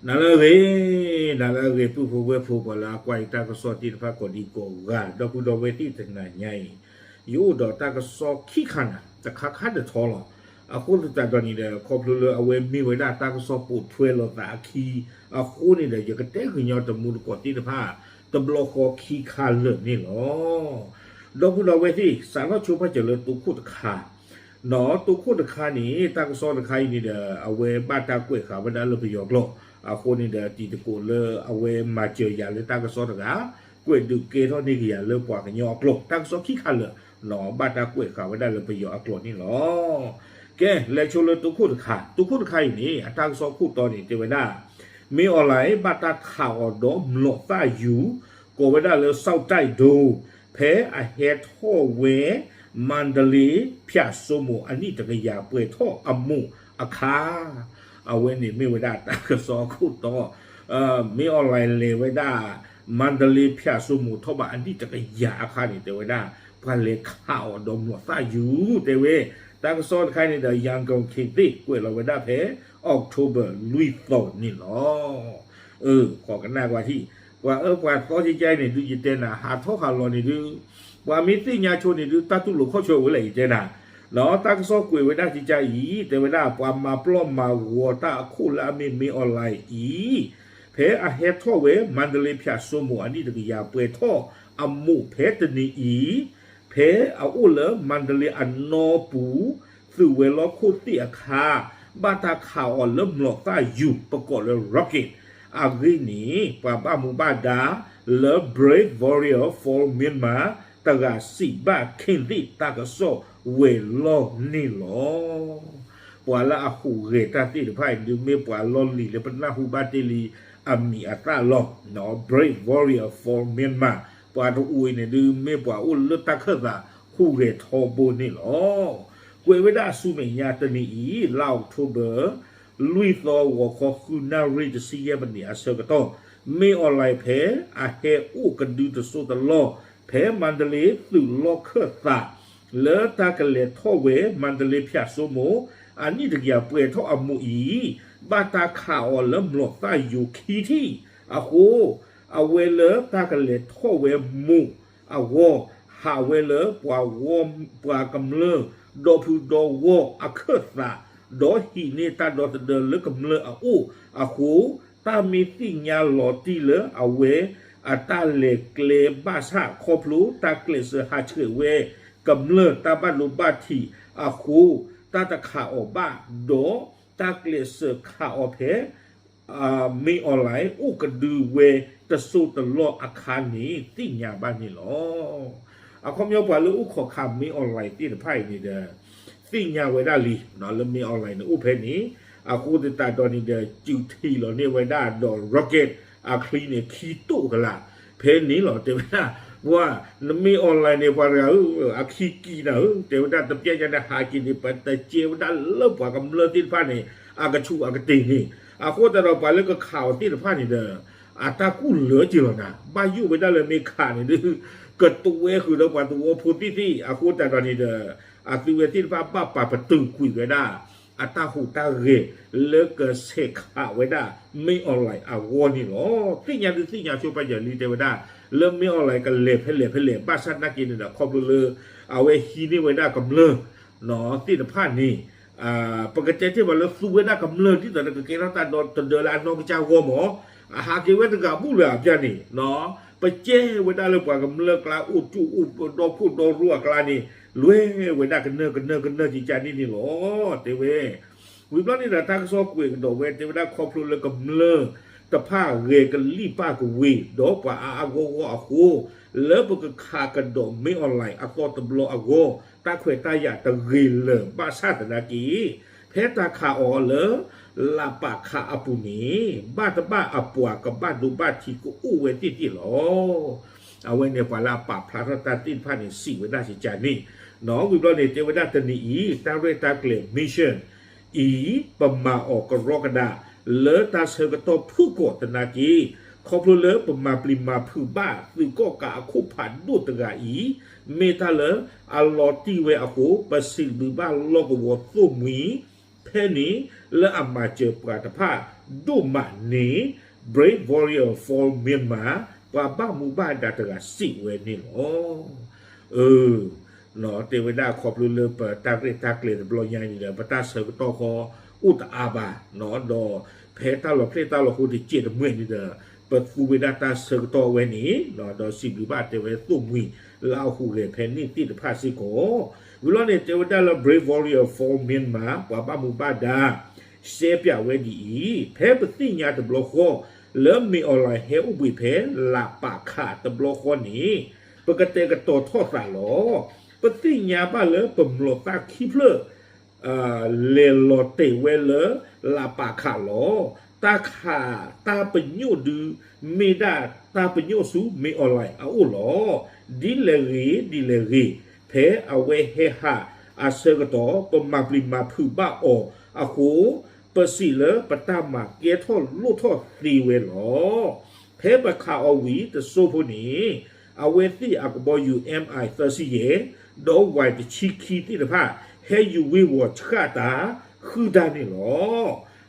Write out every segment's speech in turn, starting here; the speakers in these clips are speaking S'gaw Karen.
နၤလၢအဂ့ၤ, နၤလၢအဂ့ၤ ပုၢ်ဖိဝဲၢ်ဖိ ပှၤလၢအကွၢ်ယတၢ်ကစီၣ်သ့ၣ်တဖၣ်ကိးဒံကိးဂၤ, ဒီပုၢ်ဒီဝဲၢ်သ့ၣ်တနၤညါအံၤ, ယအိၣ်ဒီးတၢ်ကစီၣ်ခံခါနၤ တခါခါတထီလီၤ. အဃိသတးဒီးန့ၣ်ဒီး ခီဖျိလၢအဝဲမ့ၢ်ဝဲဒၣ်တၢ်ကစီၣ်ပိာ်ထွဲလိာ်သးအခံအဃိန့ၣ်ဒီး ယကတဲဃုာ်ညီတမူတကိးသ့ၣ်တဖၣ် တဘျီဃီခံခါလၢာ်န့ၣ်လီၤ. ဒီပုၢ်ဒီဝဲၢ်သ့ၣ် စးထီၣ်ဆိဖဲစၢၤလၢတိခိၣ်တခါ ဒီးတိခိၣ်တခါန့ၣ် တၢ်ကစီၣ်တခါအံၤန့ၣ်ဒီး အဝဲဘၣ်တၢ်ကွဲးဃာ်ဝဲဒၣ်လၢပယီၤကျိာ်, အဃိန့ၣ်ဒီး တံၤသကိးလၢအဝဲမၤစၢၤယၤလၢတၢ်ကစီၣ်တဂၤ ကွဲးဒုးကဲထီၣ်န့ၢ်က့ၤယၤလၢပှၤကညီအကျိာ်, တၢ်ကစီၣ်ခံခါလၢာ် ဘၣ်တၢ်ကွဲးဃာ်ဝဲဒၣ်လၢပယီၤအကျိာ်န့ၣ်လီၤ. ကဲ လဲၤဆိလၢတိခိၣ်တခါ, တိခိၣ်တခါအံၤန့ၣ် အတၢ်ကစီၣ်ခိၣ်တီန့ၣ် တဲဝဲဒၣ် မင်းအောင်လှိုင် ဘၣ်တၢ်ခးအီၤဒီးမျိာ်သၣ်ယူၤ ကိးဝဲဒၣ်လၢ စောင့်တိုက်ဒုံး ဖဲအဟဲထီၣ်ဝဲ မန္တလေး ဖၠၣ်စိမိၤ အနံၣ်တကယၤပှဲၤထီၣ်အမိၢ်အခါ, အဝဲန့ၣ်မ့ၢ်ဝဲဒၣ်တၢ်ကစီၣ်အခိၣ်တီ, မင်းအောင်လှိုင် လဲၤဝဲဒၣ် မန္တလေး ဖၠၣ်စိမိၤ ထီၣ်ဘးအနံၣ်တကယၤအခါန့ၣ် တဲဝဲဒၣ် ပှၤလဲၤခးအီၤဒီးမျိာ်သၣ်ယူၤ တဲဝဲ, တၢ်ကစီၣ်တခါန့ၣ်ဒီး ရန်ကုန်ခေတ်သစ် ကွဲးလီၤဝဲဒၣ်ဖဲ October လွံၢ်သီန့ၣ်လီၤ. အၢ ကီးကနၣ်ကွၢ်ထံၣ်, ပှၤအၢပှၤသီကကါအံၤန့ၣ် ဒုးယတဲနၤ ဟးထီၣ်ဟးလီၤန့ၣ်ဒုး, ပှၤမ့ၢ်သ့ၣ်ညါဆိန့ၣ်ဒုး တၢ်တူၢ်လိာ်ခီၣ်ဆၢဝဲလဲၣ် ယတဲနၤ, ဒီးတၢ်ကစီၣ်ကွဲးဝဲဒၣ်ကကါအံၤ တဲဝဲဒၣ် ပှၤမၤပျီၢ်မၤဂီၤတၢ်အခိၣ်လၢအမ့ၢ် မင်းအောင်လှိုင် အံၤ ဖဲအဟဲထီၣ်ဝဲ မန္တလေး ဖၠၣ်စိမိၤ အနံၣ်တကယၤပှဲၤထီၣ်အမိၢ်ဖဲတနံၤအံၤ, ဖဲအအိၣ်လၢ မန္တလေး အနီပူၤ သုးဝဲၤလီၢ်ခိၣ်သ့ၣ်အခါ, ဘၣ်တၢ်ခးအီၤလၢမျိာ်သၣ်ယူၤ ပကိးလၢ rocket အဂ့ၢ်န့ၣ် ပှၤဘၣ်မူဘၣ်ဒါလၢ Brave Warrior for Myanmar တဂၤစံးဘၣ် ခေတ်သစ် တၢ်ကစီၣ်ဝဲၤလီၢ်န့ၣ်လီၤ. ပှၤလၢအဟူးဂဲၤတၢ်သ့ၣ်တဖၣ်အံၤဒုး မ့ၢ်ပှၤလီၢ်လံၤလၢပနၢ်ဟူဘၣ်တ့ၢ်လံအမံၤအသၣ်လီၤ. Brave Warrior for Myanmar ပှၤတအူအံၤန့ၣ်ဒုး မ့ၢ်ပှၤအိၣ်လၢတၢ်ခၢၣ်သးဟူးဂဲၤထီဘိန့ၣ်လီၤ. ကွဲးဝဲဒၣ်ဆူမဲာ်ညါတနံၤအံၤ လါအီးကထိဘၢၣ် လွံၢ်သီ ဂီၤခီဃုနၣ်ရံၣ်တဆံယဲၢ်မံးနံးအဆၢကတီၢ်, မင်းအောင်လှိုင် ဖဲအဟဲအိၣ်ကဒုတစိၢ်တလီၢ် ဖဲမန္တလေးသုးလီၢ်ခၢၣ်သး လၢတၢ်ကလဲၤထီၣ်ဝဲ မန္တလေး ဖၠၣ်စိမိၤ အနံၣ်တကယၤပှဲၤထီၣ်အမိၢ်အံၤ, ဘၣ်တၢ်ခးအီၤလၢမျိာ်သၣ်ယူၤခံထံၣ်အဃိ, အဝဲလၢတၢ်ကလဲၤထီၣ်ဝဲမိၢ်အဂီၢ်, ဟးဝဲလၢပှၤဂီၢ် ပှၤကမျၢၢ် ဒီဖုဒီဂီၢ်အခၢၣ်သး, ဒီးဟံးန့ၢ်တၢ်ဒီသဒၢလၢကမျၢၢ်အအိၣ်အဃိ, တၢ်မ့ၢ်သ့ၣ်ညါလီၤတံၢ်လၢအဝဲအတၢ်လဲၤကျဲဘၣ်ဆၣ် ခီဖျိတၢ်ကျဲးစၢးဟးဆှဲးဝဲကမျၢၢ်တၢ်ဘၣ်ဒိဘၣ်ထံးအဃိ, တၢ်တခးအီၤဘၣ်, ဒီးတၢ်ကျဲးစၢးခးအီၤဖဲ မင်းအောင်လှိုင် အိၣ်ကဒုဝဲတစိၢ်တလီၢ်အခါန့ၣ် သ့ၣ်ညါဘၣ်န့ၣ်လီၤ. အခီပညီပှၤလၢအိၣ်ခိးခး မင်းအောင်လှိုင် သ့ၣ်တဖၣ်အံၤန့ၣ်ဒီး သ့ၣ်ညါဝဲဒၣ်လံ လၢ မင်းအောင်လှိုင် န့ၣ်အိၣ်ဖဲန့ၣ်, အဃိသတးဒီးန့ၣ်ဒီး စုးထံးလီၤန့ၢ်ဝဲဒၣ်ဒီး rocket အချံန့ၣ် ခံတိၢ်ကလာ် ဖဲန့ၣ်လီၤ တဲဝဲဒၣ်, ပှၤ မင်းအောင်လှိုင် န့ၣ် ပှၤတဂၤဧၢ, အခံကံနၤဧၢ, တဲဝဲဒၣ် တပျဲညါန့ၣ် ဟးက့ၤန့ၣ် ပတကဲဝဲဒၣ်လၢပှၤကမျၢၢ်သ့ၣ်တဖၣ်န့ၣ် အကဆူးအကတ့ၢ်န့ၣ်, အဃိသတးဒီးပှၤလၢကခးအီၤသ့ၣ်တဖၣ်န့ၣ်ဒီး အတၢ်ကူၣ်လၢာ်က့ၤလီၤနၤ, ဘၣ်ယိၣ်ဝဲဒၣ်လၢမ့ၢ်ခးန့ၣ်ဒုး ကတဝဲဃုာ်ဒီးပှၤသဝီဖိသ့ၣ်သ့ၣ်, အဃိသတးဒီးန့ၣ်ဒီး အသုဝဲသ့ၣ်တဖၣ်ဘၣ်ပာ်ပတုာ်ကွံာ်ဝဲဒၣ် အတၢ်ဟူးတၢ်ဂဲၤလၢကဆဲးခးဝဲဒၣ် မင်းအောင်လှိုင် အဂီၢ်န့ၣ်လီၤ. သ့ၣ်ညါဒုးသ့ၣ်ညါဆိပာ်ယၢ်လံ တဲဝဲဒၣ် လၢ မင်းအောင်လှိုင် ကလဲၤဖဲလဲၣ်ဖဲလဲၣ် ဘၣ်ဆၣ်သနာ်က့န့ၣ်ဒီး ခီဖျိလၢ အဝဲဟံးန့ၢ်ဝဲဒၣ်ကမျၢၢ် သ့ၣ်တဖၣ်န့ၣ် ပကတဲတ့ၢ်ဘၣ်လၢသူဝဲဒၣ်ကမျၢၢ် ဒ်သိးဒီးကကဲထီၣ်တၢ်ဒီသဒၢလၢအနီၢ်ကစၢ်ဂီၢ်မး, အဟးက့ၤဝဲတဂၤဘူၣ်လၢအပျၢ်န့ၣ်, ပကဲဝဲဒၣ်လၢပှၤကမျၢၢ်ကျါ အိၣ်တူၢ်အိၣ်ဒီဖိဒီရိအကျါန့ၣ် လဲၤဝဲဒၣ်ကနၢၢ်ကနၢၢ်ကနၢၢ်ကကန့ၣ်န့ၣ်လီၤ တဲဝဲ ဝံၤဘျီန့ၣ်ဒီး တၢ်ကစီၣ်ကွဲးကဒီးဝဲ တဲဝဲဒၣ် ခီဖျိလၢကမျၢၢ်တဖၣ်ဂဲၤကလံၣ်ပၣ်ကဝ့ၤ ဒီးပှၤအါအါဂီၢ်ဂီၢ်အဃိ, လၢပကခးကဒီး မင်းအောင်လှိုင် အသီတဘျီအဂီၢ် တၢ်ခွဲးတၢ်ယာ်တဂ့ၤလၢၤ ဘၣ်ဆၣ်သနာ်က့ ဖဲတၢ်ခးအီၤလၢ လးပာ်ခးအပူၤန့ၣ် ဘၣ်တဘၣ်အပှၤကဘၣ်ဒိဘၣ်ထံးကအိၣ်ဝဲသ့ၣ်သ့ၣ်လီၤ. အဝဲန့ၣ်ပှၤလၢအပာ်ဖျါထီၣ်တၢ်သ့ၣ်တဖၣ်န့ၣ် စံးဝဲဒၣ်ကကန့ၣ်, ဝံၤဘျီန့ၣ် တဲဝဲဒၣ်တနံၤအံၤ တၢ်ရဲၣ်တၢ်ကျဲၤ mission အံၤ ပမၤအီၤကရီကဒါ လၢတၢ်ဆၢကတီၢ်ဖုၣ်ကိာ်သနာ်က့, ခီဖျိလၢပမၤပျံၤမၤဖုးဘၣ် သုးကီၣ်ကးအခိၣ်ဖးဒိၣ်တဂၤအံၤ မ့ၢ်တၢ်လၢအလီၤတံၢ်ဝဲအဃိ, ပစံးဘျုးဘၣ်လီၢ်ကဝီၤသိၣ်မှံၤ ဖဲန့ၣ်လၢအမၤစၢၤပှၤတဖၣ်ဒိၣ်မးန့ၣ် Brave Warrior for Myanmar ပှၤဘၣ်မူဘၣ်ဒါတဂၤစံးဝဲန့ၣ်လီၤ. အ တဲဝဲဒၣ်ခီဖျိလၢပတၢ်ရဲၣ်တၢ်ကျဲၤတဘျီညါန့ၣ်ဒီး ပတၢ်ဆၢကတီၢ်ဃီအိၣ်တအါဘၣ်, ဒီးဖဲတၢ်လီၤဖျဲၣ်တၢ်လီၤဟိတစဲးတမှဲာ်န့ၣ်ဒီး ပသူဝဲဒၣ်တၢ်ဆၢကတီၢ်အဝဲန့ၣ်, ဒီးစံးဘျုးဘၣ်တဲဝဲသိၣ်မှံၤလၢအဟူးဂဲၤဖဲန့ၣ်သ့ၣ်တဖၣ်စ့ၢ်ကီး. ဝံၤလီၤန့ၣ် တဲဝဲဒၣ်လၢ Brave Warrior for Myanmar ပှၤဘၣ်မူဘၣ်ဒါ ရှဲပၠးဝဲဒ်အံၤ, ဖဲပသ့ၣ်ညါတဘျီဃီ လၢမ့ၢ်အီၣ်လဲၣ်ဟဲအိၣ်ဘှံးဖဲလးပာ်ခးတဘျီဃီန့ၣ် ပကတဲာ်ကတီၤထီၣ်သးလီၤ. ပသ့ၣ်ညါဘၣ်လၢပမျိာ်သၣ်ခံဖျၢၣ် လဲၤလီၤတဲာ်ဝဲလၢလးပာ်ခးလီၤ. တၢ်ခးတၢ်ပညိၣ်ဒု မ့ၢ်ဒၣ်တၢ်ပညိၣ်ဆူမ့ၢ်အီၣ်လဲၣ်အအိၣ်လီၤ. ဒ်လဲၣ်ဂ့ၤ ဒ်လဲၣ်ဂ့ၤ, ဖဲအဝဲဟဲဟးအဆၢကတီၢ် ပမၤပျံၤမၤဖုးဘၣ်အီၤအဃိ, ပစံးလၢပတၢ်မၤကဲထီၣ်လိၣ်ထီၣ်သ့ဝဲလီၤ. ဖဲပခးအီၤဝံၤတစိၢ်ဖိန့ၣ် အဝဲသ့ၣ်အကဘီယူၤ M I သၢဆံယဲၢ် ဒီး Y တဆံခံသ့ၣ်တဖၣ် ဟဲယူၤဝ့ၤဝီၤဆှၣ်တၢ်ဃုတၢ်န့ၣ်လီၤ.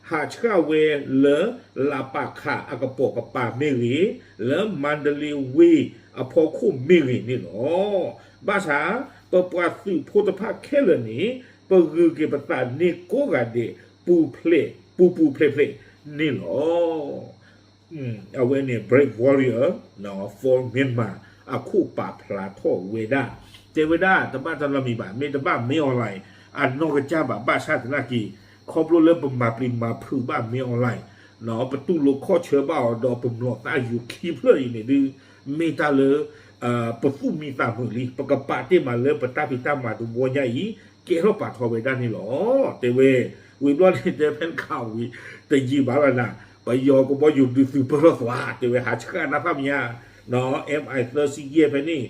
ဟးဆှၣ်ဝဲလၢလးပာ်ခးအကပိာ်ကပၤမ့ၢ်ဂ့ၤ, လၢမါဒလ့ဝ့ၢ်အဖီခိၣ်မ့ၢ်ဂ့ၤန့ၣ်လီၤ. ဘၣ်ဆၣ် ပပှၤသုးဖိတဖၣ်ခဲလၢာ်န့ၣ် ပဂုၤက့ၤပသးန့ၢ်ကိးဂၤဒဲး ပူၤဖျဲး ပူၤပူၤဖျဲးဖျဲးန့ၣ်လီၤ. အဝဲန့ၣ် Brave Warrior for Myanmar အခိၣ်ပာ်ဖျါထီၣ်ဝဲဒၣ်, တဲဝဲဒၣ်တဘၣ်တၢ်နီတမံၤဘၣ်, မ့ၢ်တဘၣ်မ့ၢ်အီၣ်လဲၣ် အနီၢ်ကစၢ်ဘၣ်, ဘၣ်ဆၣ်သနာ်က့ ခီဖျိလၢပမၤပျံၤမၤဖုးဘၣ်မ့ၢ်အီၣ်လဲၣ်, ပတူၢ်လိာ်ခီၣ်ဆၢဘၣ်အီၤဒီးပမျိာ်သၣ်ယူၤခံဖျၢၣ်အံၤန့ၣ်ဒု မ့ၢ်တၢ်လၢ ပသူၣ်မံသးမုာ်လံ, ပကပာ်တ့ၢ်မးလၢပတၢ်ဖံးတၢ်မၤတဝီညါအံၤ ကဲထီၣ်ပာ်ထီၣ်ဝဲဒၣ်န့ၣ်လီၤ. တဲဝဲ, ဝံၤဘျီန့ၣ် တဲဖဲနခးဝံၤ တယံာ်ဘၣ်လီၤနၤ, ပယီၤကဘီယူၤဒုးသုးပၢၢ်ထီၣ်သွါ, တဲဝဲ ဟးဆှၣ်တၢ်သၣ်မညါ, M I သၢဆံယဲၢ်ဖဲန့ၣ်,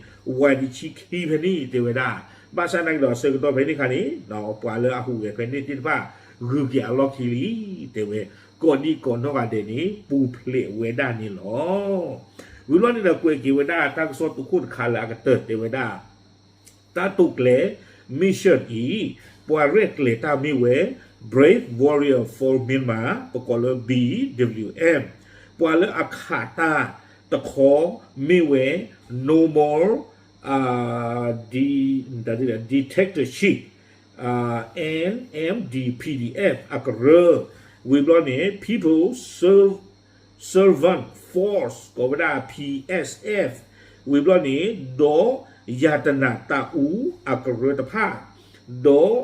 Y တဆံခံဖဲန့ၣ် တဲဝဲဒၣ်, ဘၣ်ဆၣ်သနာ်က့ဒီးအဆၢကတီၢ်ဖဲန့ၣ်အခါန့ၣ် ပှၤလၢအဟူးဂဲၤဖဲန့ၣ်သ့ၣ်တဖၣ် ဂုၤက့ၤအလီၢ်ခံလံ, တဲဝဲ, ကိးဒံကိးနီၢ်ဂၤဒဲးန့ၣ် ပူၤဖျဲးဝဲဒၣ်န့ၣ်လီၤ. ဝံၤဘျီန့ၣ်ဒီးကွဲးက့ၤဝဲဒၣ်တၢ်ကစီၣ်တခိၣ်တခါလၢအကတၢၢ်တဲဝဲဒၣ် တၢ်တိာ်ကျဲၤ mission အံၤ ပှၤရဲၣ်ကျဲၤတၢ်မ့ၢ်ဝဲ Brave Warrior for Myanmar ပကိးလၢ B W M, ပှၤလၢအခးတၢ်တခီမ့ၢ်ဝဲ No More Dictatorship, N M D P D F အကရၢ, ဝံၤဘျီန့ၣ် People Serv Servant Force ကိးဝဲဒၣ် P S F, ဝံၤဘျီန့ၣ် ဒီးယၤတနၢ်တၢ်အူအကရၢတဖၣ်, ဒီး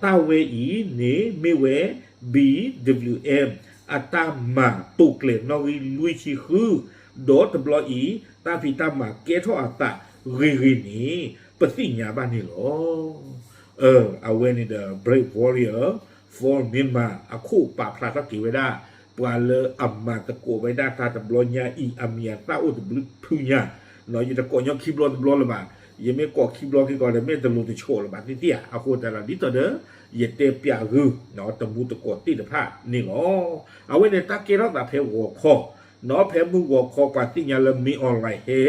တၢ်ဝဲအံၤန့ၣ်မ့ၢ်ဝဲ B W M အတၢ်မၤတိာ်ကျဲၤနီၣ်ဂံၢ်လွံၢ်ဆံဃု, ဒီးတဘျီအံၤ တၢ်ဖံးတၢ်မၤကဲထီၣ်အသးဂ့ၤဂ့ၤန့ၣ် ပသ့ၣ်ညါဘၣ်န့ၣ်လီၤ. အဝဲန့ၣ်ဒီး Brave Warrior for Myanmar အခိၣ်ပာ်ဖျါထီၣ်က့ၤဝဲဒၣ် ပှၤလၢအမၤသကိးဝဲဒၣ်တၢ်တဘျီညါအံၤ အမံၤအသၣ်အိၣ်တဘျုးဖုညါ, ယတကိးညီခံဘျီတဘျီလၢၤဘၣ်, ယမ့ၢ်ကိးခံဘျီခံကီးဒီး မ့ၢ်တလိၤတဆိးလၢၤဘၣ်သ့ၣ်သ့ၣ်ဧါ, အဃိသတးဒီး ဒ်သိးဒီး ယတဲပျးဂုာ် တမူသကိးသ့ၣ်တဖၣ်န့ၣ်လီၤ. အဝဲန့ၣ်တၢ်ကဲထီၣ်သးဖဲဂီၤခီ, ဖဲမုၢ်ဂီၤခီ ပှၤသ့ၣ်ညါလၢမ့ၢ်အီၣ်လဲၣ်ဟဲ,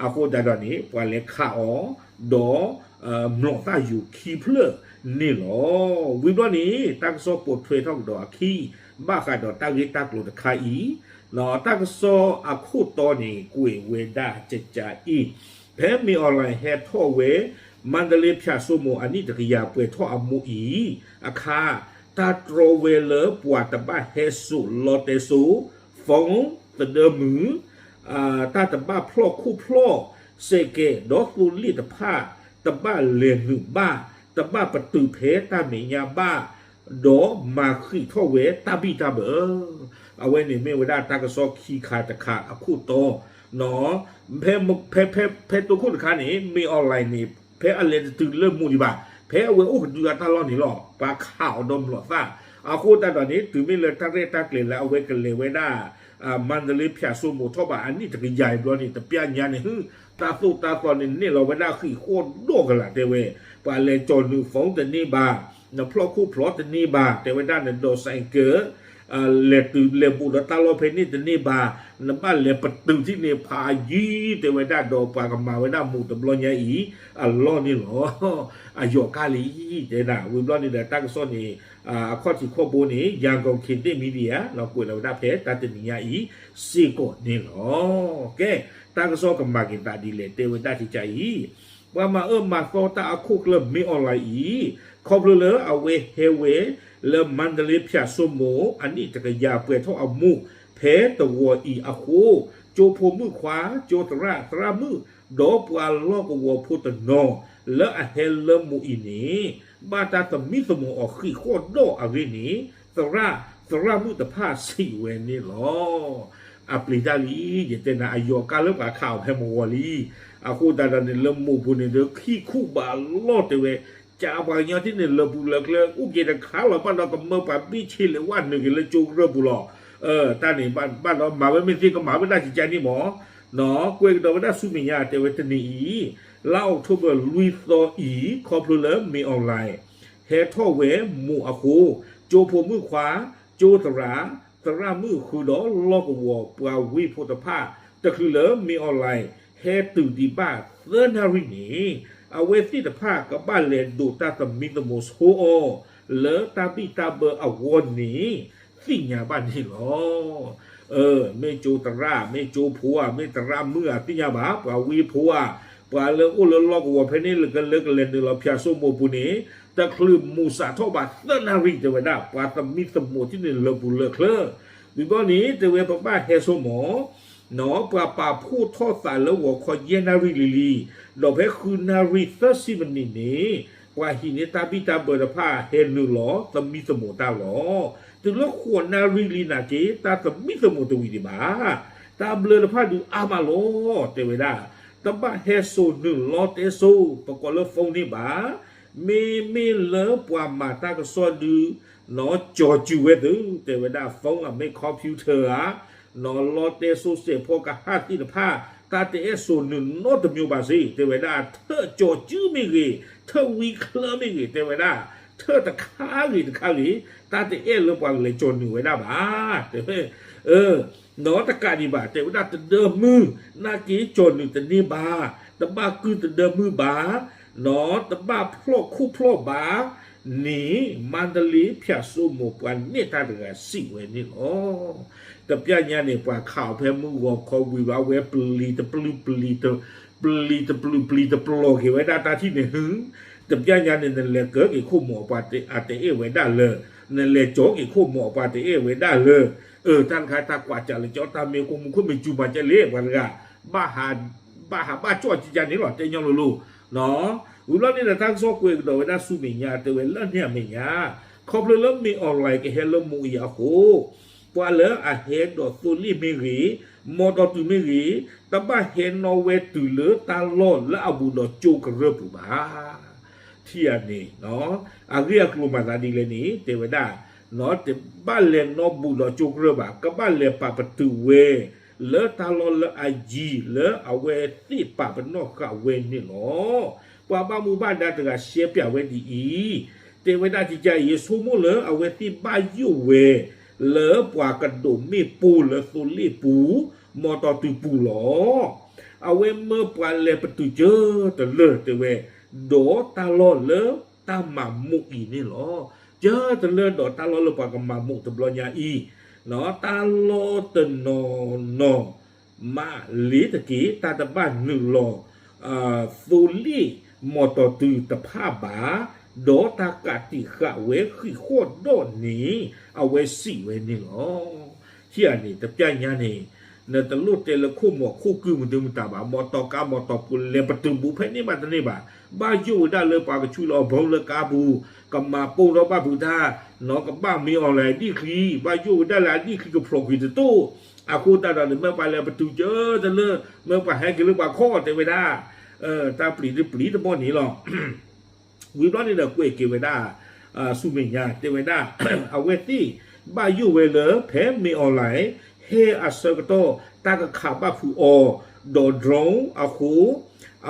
အဃိသတးဒီးန့ၣ် ပှၤလဲၤခးအီၤ, ဒီး မျိာ်သၣ်ယူၤခံဖျၢၣ်န့ၣ်လီၤ. ဝံၤဘျီန့ၣ် တၢ်ကစီၣ်ပိာ်ထွဲထီၣ်ကဒီးအခံ ဘၣ်ဃးဒီးတၢ်ဂ့ၢ်တၢ်ကျိၤတခါအံၤ, တၢ်ကစီၣ်အခိၣ်တီန့ၣ် ကွဲးဝဲဒၣ်ကကအံၤ, ဖဲမ့ၢ်အီၣ်လဲၣ်ဟဲထီၣ်ဝဲ မါဒလ့ဖၠးစိမိၤအနံၣ်တကယၤပှဲၤထီၣ်အမူးအံၤ အခါ, တၢ်တြီဝဲလၢပှၤတဘၣ်ဟဲစိာ်လီတဲစိ, phone သဒၢမုာ်, တၢ်တဘၣ်ဖျီၣ်ခိၣ်ဖျီၣ် စဲးကဲးဒီးသိလ့ၣ်တဖၣ် တဘၣ်လဲၤနုာ်ဘၣ်, တဘၣ်ပတုာ်ဖဲတၢ်မဲာ်ညါဘၣ်, ဒီးမၤဃံးထီၣ်ဝဲတၢ်ဘံၣ်တၢ်ဘၢ. အဝဲန့ၣ်မ့ၢ်ဝဲဒၣ်တၢ်ကစီၣ်ခံခါတခါအခိၣ်တီ, ဖဲ, ဖဲ, ဖဲ, ဖဲတိခိၣ်တခါန့ၣ် မ့ၢ်အီၣ်လဲၣ်န့ၣ် ဖဲအလဲၤတတုၤလၢမူးဒံးဘၣ်, ဖဲအဝဲအိၣ်ကဒုအတၢ်လီၢ်န့ၣ်လီၤ ပှၤခးအီၤဒီးမျိာ်သၣ်, အဃိသတးဒီးန့ၣ် တုၤမ့ၢ်လၢတၢ်ရဲၣ်တၢ်ကျဲၤလၢအဝဲကလဲၤဝဲဒၣ် မါဒလ့ဖၠးစိမိၤထီၣ်ဘးအနံၣ်တကယၤအံၤဘျီန့ၣ် တပျၢ်ညါန့ၣ် ဟု, တၢ်သိၣ်တၢ်သီန့ၣ် နဲၣ်လီၤဝဲဒၣ်ဃံးဃီၣ်ဒီၣ်ကလာ်တဲဝဲ, ပှၤလဲၤကၠီၤနုာ် phone တန့ၢ်ဘၣ်, နဖျီၣ်ခိၣ်ဖျီၣ်တန့ၢ်ဘၣ်, တဲဝဲဒၣ်နဒီး ဆိုင်ကယ် လဲၤတုၤလဲၤဘူးဒီးတၢ်လီၢ်ဖဲန့ၣ်တန့ၢ်ဘၣ်, နဘၣ်လဲၤပတုာ်ထံၣ်န့ၣ်ဖးယံၤ တဲဝဲဒၣ် ဒီးပှၤကမၤဝဲဒၣ်မူးတဘျီညါအံၤ အလီၢ်န့ၣ်လီၤ. အယီၤကၢ်လံ တဲဒၣ် ဝံၤဘျီန့ၣ်ဒီးတၢ်ကစီၣ်န့ၣ် အခီၣ်ထံးခီၣ်ဘိန့ၣ် ယၤကိၤခ့သ့ၣ် media လီၤကွဲးလီၤဝဲဒၣ်ဖဲတၢ်တနံၤညါအံၤစ့ၢ်ကီးန့ၣ်လီၤ. ကဲ တၢ်ကစီၣ်ကမၤက့ၤသးဒ်လဲၣ် တဲဝဲဒၣ်တကးအံၤ ပှၤမၤအၢမၤသီတၢ်အခိၣ်ကျၢၢ် မင်းအောင်လှိုင် အံၤ ခီဖျိလၢအဝဲဟဲဝဲ လၢမန္တလေး ဖၠၣ်စိမိၤ အနံၣ်တကယၤပှဲၤထီၣ်အမူး ဖဲတဂီၤအံၤအဃိ ကၠိဖိမုၣ်ခွါ ကၠိသရၣ် သရၣ်မုၣ် ဒီးပှၤလီၢ်ကဝီၤဖိတနီၤ လၢအဟဲလၢမူးအံၤန့ၣ် ဘၣ်တၢ်သမံသမိးအီၤဃံးဃီၣ်ဒီၣ်အဂ့ၢ်န့ၣ် သရၣ် သရၣ်မုၣ်တဖၣ်စံးဝဲန့ၣ်လီၤ. အပျံၤတၢ်လံ ယတဲနၤ အယီၤကၢ်လၢပှၤခးအီၤဖဲမုၢ်ဂီၤလံ. အဃိသတးဒီးန့ၣ် လၢမူးပူၤန့ၣ်ဒီး ခံခူဘးလီၢ်တဲဝဲ ကးပှၤကညီထံၣ်န့ၣ် လၢပူၤလၢချၢ အိၣ်က့ၤတခါလီၤ ဘၣ်ဒီးကမၢပှၤဘ့ၣ်ဆ့လဲၤဝဲနုာ်က့ၤလၢကၠိကရၢၢ်ပူၤလီၤ. တၢ်န့ၣ်ဘၣ်ဒီးမၤဝဲမ့ၢ်သ့ကမၤဝဲဒၣ်ကကါန့ၣ်မး ကွဲးကဒီးဝဲဒၣ်ဆူမဲာ်ညါ တဲဝဲတနံၤအံၤ လါအီးကထိဘၢၣ်လွံၢ်သီအံၤ ခီဖျိလၢ မင်းအောင်လှိုင် ဟဲထီၣ်ဝဲမူးအဃိ ကၠိဖိမုၣ်ခွါ ကၠိသရၣ် သရၣ်မုၣ်ဃုာ်ဒီးလီၢ်ကဝီၤပှၤဝ့ၢ်ဖိတဖၣ် တချုးလၢ မင်းအောင်လှိုင် ဟဲတုၤဒံးဘၣ်သၢနၣ်ရံၣ်န့ၣ် အဝဲသ့ၣ်တဖၣ်ကဘၣ်လဲၤဒိးတၢ်သမံသမိးဆိအီၤ လၢတၢ်ဘံၣ်တၢ်ဘၢအဂီၢ်န့ၣ် သ့ၣ်ညါဘၣ်န့ၣ်လီၤ. မ့ၢ်ကၠိသရၣ် မ့ၢ်ကၠိဖိဧါ မ့ၢ်သရၣ်မုၣ်ဧါ သ့ၣ်ညါဘၣ် ပှၤဝ့ၢ်ဖိဧါ ပှၤလၢအိၣ်လၢလီၢ်ကဝီၤဖဲန့ၣ် လၢကလၢကလဲၤနုာ်လီၤဖၠၣ်စိမိၤပူၤန့ၣ် တချုးမူးစးထီၣ်ဘၣ်သၢနၣ်ရံၣ် တဲဝဲဒၣ် ပှၤသမံသမိးထံၣ်န့ၣ်လၢပူၤလၢချၢ ဝံၤဘျီန့ၣ် တဲဝဲပဘၣ်ဟဲစိမိၤ ပှၤပာ်ဖှိၣ်ထီၣ်သးလၢဂီၤခီယဲၢ်နၣ်ရံၣ်လံလံ, ဒီးဖဲဃုနၣ်ရံၣ်သၢဆံမံးနံးန့ၣ် ပှၤဟံးန့ၢ်တၢ်ဘံၣ်တၢ်ဘၢတဖၣ်ဟဲနုာ်လီၤသမံသမိးတၢ်လီၤ. တုၤလၢဃိးနၣ်ရံၣ်လံနာ်က့ တၢ်သမံသမိးတဝံၤဒံးဘၣ်. တၢ်ဘျၢတဖၣ်ဒုးအါမးလီၤ တဲဝဲဒၣ်. တဘၣ်ဟဲစိာ်နုာ်လီတဲစိ ပကိးလၢ phone န့ၣ်ဘၣ်. မ့မ့ၢ်လၢပှၤမၤတၢ်ကစီၣ်ဒုး နီၢ်ကၠီၤစုၤဝဲသု တဲဝဲဒၣ် phone ဧါ မ့ၢ် computer ဧါ နီၢ်လီတဲစိစဲးဖီကဟၣ်သ့ၣ်တဖၣ် တၢ်တအဲၣ်စိာ်နုာ်နီတမံၤဘၣ်စ့ၢ် တဲဝဲဒၣ် ထၢၣ်ကၠီၤစုၤမ့ၢ်ဂ့ၤ ထၢၣ်ဝံချၢမ့ၢ်ဂ့ၤ တဲဝဲဒၣ် ထၢၣ်တခါဂ့ၤတခါဂ့ၤ တၢ်တအဲၣ်လၢပှၤလဲၤကၠီၤနုာ်ဝဲဒၣ်ဘၣ် တဲဝဲ နီၢ်တကးဒံးဘၣ် တဲဝဲဒၣ်တဒၢမုၢ် နာ်က့ကၠီၤနုာ်တန့ၢ်ဘၣ်, တဘၣ်ကုၢ်တဒၢမုၢ်ဘၣ်, နီၢ်တဘၣ်ဖျီၣ်ခိၣ်ဖျီၣ်ဘၣ်န့ၣ် မန္တလေး ဖၠၣ်စိမိၤ ပှၤနဲၣ်တၢ်တဂၤစံးဝဲန့ၣ်လီၤ. တပျၢ်ညါန့ၣ် ပှၤခးအီၤဖဲမုၢ်ဂီၤခီဝံၤဘၣ် အဝဲပျံၤတပျုာ်ပျံၤတ ပျံၤတပျုာ်ပျံၤတပျီၤက့ၤဝဲဒၣ်တၢ်ထံၣ်န့ၣ် ဟူ တပျၢ်ညါန့ၣ် နလဲၤကၢက့ၤခိၣ်မီၤပှၤအတအဲၣ်ဝဲဒၣ်လၢ, နလဲၤကၠီက့ၤခိၣ်မီၤပှၤတအဲၣ်ဝဲဒၣ်လၢ, အၢ တၢ်တခါတၢ်ကွၢ်စးလၢကၠီတၢ်မ့ၢ်ကိၣ်မူခိၣ်မ့ၢ်စူၤမၤကဲလံ ပှၤတဂၤ ဘၣ်ဟးဘၣ်ကၠီၣ်ကကန့ၣ်လီၤ တဲညီလိၤလိၤ, ဝံၤဘျီန့ၣ်ဒီးတၢ်ကစီၣ်ကွဲးကဒီးဝဲဒၣ်ဆူမဲာ်ညါ တဲဝဲလၢန့ၣ်အမဲာ်ညါ, ခီဖျိလၢ မင်းအောင်လှိုင် ကဟဲလၢမူးအံၤအဃိ ပှၤလၢအဟဲဒီးသိလ့ၣ်မ့ၢ်ဂ့ၤ, မီတီၤတုၤမ့ၢ်ဂ့ၤ, တဘၣ်ဟဲနီၣ်ဝဲတုၤလၢတၢ်လီၢ်လၢအဘူးဒီးကၠိကရၢၢ်ပူၤဘၣ်. ထံၣ်ဧါန့ၣ်, အဂ့ၢ်အကျိၤမၤသးဒ်လဲၣ်န့ၣ် တဲဝဲဒၣ်, တဘၣ်လဲၤနီၣ်ဘူးဒီးကၠိကရၢၢ်ဘၣ်, ကဘၣ်လဲၤပာ်ပတုာ်ဝဲ လၢတၢ်လီၢ်လၢအယံၤလၢအဝဲသ့ၣ်ပာ်ပနီၣ်ဃာ်ဝဲန့ၣ်လီၤ. ပှၤဘၣ်မူဘၣ်ဒါတဂၤရှဲပၠးဝဲဒ်အံၤ, တဲဝဲဒၣ်ကကါအံၤ ယဆိကမိၣ်လၢအဝဲသ့ၣ်ဘၣ်ယိၣ်ဝဲ လၢပှၤကဒိးမ့ၣ်ပိၢ်လၢသိလ့ၣ်ပူၤ, မီတီၤတုၤပူၤလီၤ. အဝဲမၢပှၤလဲၤပတုာ်ကၢတလၢာ်တဲဝဲ, ဒီးတၢ်လီၢ်လၢတၢ်မၤမူးအံၤန့ၣ်လီၤ. ကၢတလၢာ်ဒီးတၢ်လီၢ်လၢပှၤကမၤမူးတဘျီညါအံၤ, တၢ်လီၢ်တနီၤနီၤ မးလ့ၤတက့ၢ် တၢ်တဘၣ်နုာ်လီၤ သိလ့ၣ် မီတီၤတုၤတဖၣ်ဘၣ်, ဒီးတၢ်ကးတံာ်ဃာ်ဝဲဃံးဃီၣ်ဒီၣ်န့ၣ် အဝဲစံးဝဲန့ၣ်လီၤ. ထံၣ်ဧါန့ၣ် တပျၢ်ညါန့ၣ်, နတလိၣ်တဲလၢခိၣ်မီၤခိၣ်ကုၢ်မနုၤမတၤဘၣ်, မီတီၤကါမီတီၤပူၤ လဲၤပတုာ်ဘူးဖဲန့ၣ်မးတန့ၢ်ဘၣ်. ဘၣ်ယိၣ်ဝဲဒၣ်လၢပှၤကဆူလီၤအဘီလၢကါပူၤ, ကမၤပိၢ်ထီၣ်ဘၣ်ဖုးတၢ်, နီၢ်ကဘၣ်မ့ၢ်အီၤလဲၤဒံၣ်ချံ, ဘၣ်ယိၣ်ဝဲဒၣ်လၢအဒံၣ်ချံကဖျိးကွံာ်တတိၢ်, အဃိသတးဒီးန့ၣ် မ့ၢ်ပှၤလဲၤပတုာ်ကၢတလၢာ်, မ့ၢ်ပှၤဟဲက့ၤလၢပှၤခီၣ်တဲဝဲဒၣ်, တၢ်ပျံၤတပျံၤတဘီၣ်န့ၣ်လီၤ. ဝံၤဘျီန့ၣ်ဒီးကွဲးက့ၤဝဲဒၣ် ဆူမဲာ်ညါ တဲဝဲဒၣ် အဝဲသ့ၣ်ဘၣ်ယိၣ်ဝဲလၢဖဲမ့ၢ်အီၤလဲၤ ဟဲအဆၢကတီၢ် တၢ်ကခးဘၣ်ဖုးအီၤ ဒီး drone အဃိ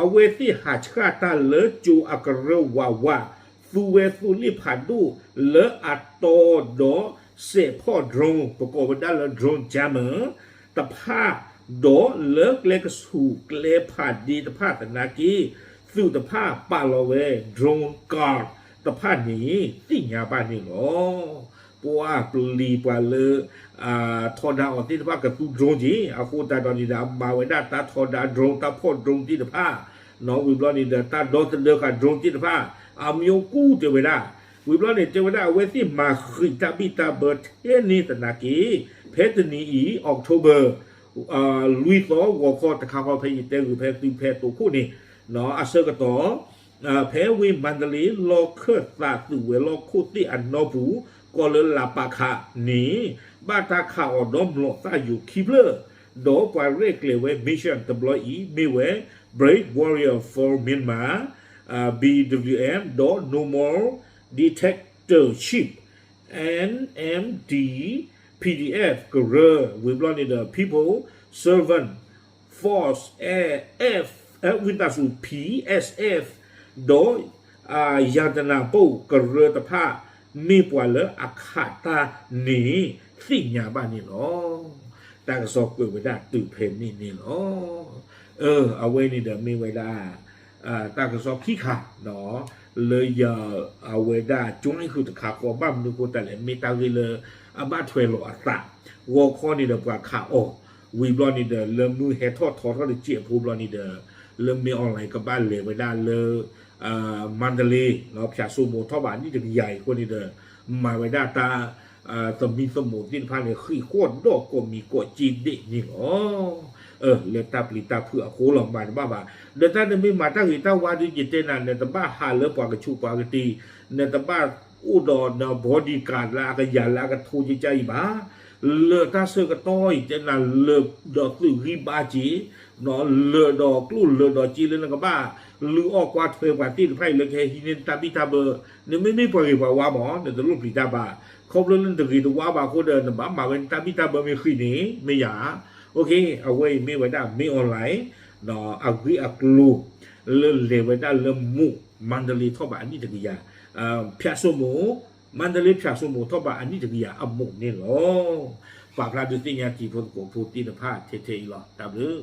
အဝဲသ့ၣ်ဟးဆှၣ်တၢ်လၢကၠိအကရၢၢ်ဝးဝး သူဝဲသိလ့ၣ်ဖးဒိၣ်လၢအတီဒီး စဲးဖီၣ် drone ပကိးဝဲဒၣ်လၢ drone jammer တဖၣ် ဒီးလၢကျဲကဆူးကျဲဖးဒ့တဖၣ်သနာ်က့ သုးတဖၣ်ပာ်လီၤဝဲ drone guard တဖၣ်န့ၣ် သ့ၣ်ညါဘၣ်န့ၣ်လီၤ. ပှၤပျံၤပှၤလၢ ထီဒါအီၤသ့ၣ်တဖၣ်ကသူ drone က့ၤ အဃိသတးဒီးန့ၣ်ဒီး အမၤဝဲဒၣ်တၢ်ထီဒါ drone တၢ်ဖီၣ် drone သ့ၣ်တဖၣ် ဝံၤဘျီန့ၣ်ဒီး တၢ်ဒီသဒၢဃာ် drone သ့ၣ်တဖၣ် အမျိုးကူတဲဝဲဒၣ် ဝံၤဘျီန့ၣ် တဲဝဲဒၣ်အဝဲသ့ၣ်မၤဃံးတၢ်ဘံၣ်တၢ်ဘၢထဲန့ၣ်သနာ်က့ ဖဲတနံၤအံၤ October လွံၢ်သီ ဂီၤခီတခါဃီ ဖဲယတဲဂုာ်ဖဲသုဖဲသိးခိၣ်န့ၣ် အဆၢကတီၢ် ဖဲဝ့ၢ်မါတလ့ လီၢ်ခၢၣ်သးသုးဝဲၤလီၢ်ခိၣ်သ့ၣ်အနီပူၤ ကီၢ်လၢလးပးခးန့ၣ် ဘၣ်တၢ်ခးအီၤဒီးမျိာ်သၣ်ယိၤခံဖျၢၣ် ဒီးပှၤရဲၣ်ကျဲၤဝဲ mission တဘျီအံၤ မ့ၢ်ဝဲ Brave Warrior for Myanmar BWM ဒီး No More Dictatorship NMD PDF ကရၢ ဝံၤဘျီန့ၣ်ဒီး People Servant Force F ဝံသးစူၤ PSF ဒီး ယၤတနၢ်ပိၢ်ကရၢတဖၣ် မ့ၢ်ပှၤလၢအခးတၢ်န့ၣ် သ့ၣ်ညါဘၣ်န့ၣ်လီၤ. တၢ်ကစီၣ်ကွဲးဝဲဒၣ်တုၤဖဲန့ၣ်န့ၣ်လီၤ. အဝဲန့ၣ်ဒီးမ့ၢ်ဝဲဒၣ် တၢ်ကစီၣ်ခံခါ လၢယ အဝဲဒၣ် join ဃုာ်တခါဃီ ဘၣ်မနုၤဃိတၢ်လဲၣ် မ့ၢ်တၢ်ဂ့ၢ်လၢ အဘၣ်ထွဲလီၤအသး ဂီၤခီန့ၣ်ဒီးပှၤခးအီၤ ဝံၤဘျီန့ၣ်ဒီး လၢမုၢ်ဟဲထီၣ်ထီထီၣ်တစဲးဖိဘျီန့ၣ်ဒီး လၢမ့ၢ် online ကဘၣ်လဲၤဝဲဒၣ်လၢ မါတလ့ ဖၠးစိမိၤထီၣ်ဘးနံၣ်တကယၤအံၤအဃိန့ၣ်ဒီး မၤဝဲဒၣ်တၢ် သမံသမိးသ့ၣ်တဖၣ်န့ၣ် ဃံးဃီၣ်ဒီးကိးမံၤကိးက့ဒဲးန့ၣ်လီၤ. လၢတၢ်ပျံၤတၢ်ဖုးအဃိလီၤ မၤတဘၣ်ဘၣ်. ဒီးတၢ်နမ့ၢ်မၤတၢ်ဂ့ၤတၢ်ဝါဒုး ယတဲနၤ နတဘၣ်ဟးလၢပှၤကဆူးပှၤကတ့ၤ နတဘၣ်အိၣ်ဒီးန bodyguard လၢအကယၤလၢအကထိကကါအံၤဘၣ်. လၢာ်တၢ်ဆၢကတီၢ်အံၤ တဲနၤ လၢာ်ဒီးသုးဂံၢ်ဘါက့ၤ လၢာ်ဒီးကျိၣ်လၢာ်ဒီးစ့လၢနကဘၣ်လုၢ်အီၣ်ကွၢ်ထွဲပှၤသ့ၣ်တဖၣ်အံၤလၢကဟဲဟံးန့ၢ်နတၢ်ဘံၣ်တၢ်ဘၢ နမ့မ့ၢ်ပှၤဂ့ၤပှၤဝါမး နတလိၣ်ပျံၤတၢ်ဘၣ်. ခီဖျိလၢနတဂ့ၤတဝါဘၣ်အဃိဒီး နဘၣ်မၤဝဲနတၢ်ဘံၣ်တၢ်ဘၢမ့ၢ်ဃံးန့ၣ် မ့ၢ်ယၤ အဝဲအံၤမ့ၢ်ဝဲဒၣ် မ့ၢ် online အဂ့ၢ်အကျိၤ လၢလဲၤဝဲဒၣ်လၢမိၢ် မါတလ့ထီၣ်ဘးအနံၣ်တကယၤ ဖၠးစိမိၤ မါတလ့ ဖၠးစိမိၤထီၣ်ဘးအနံၣ်တကယၤအမိၢ်န့ၣ်လီၤ. ပာ်ဖျါဒုးသ့ၣ်ညါတံၤဖိသကိးဖိသ့ၣ်တဖၣ်ထဲထဲအံၤလီၤ. တၢ်ဘျုး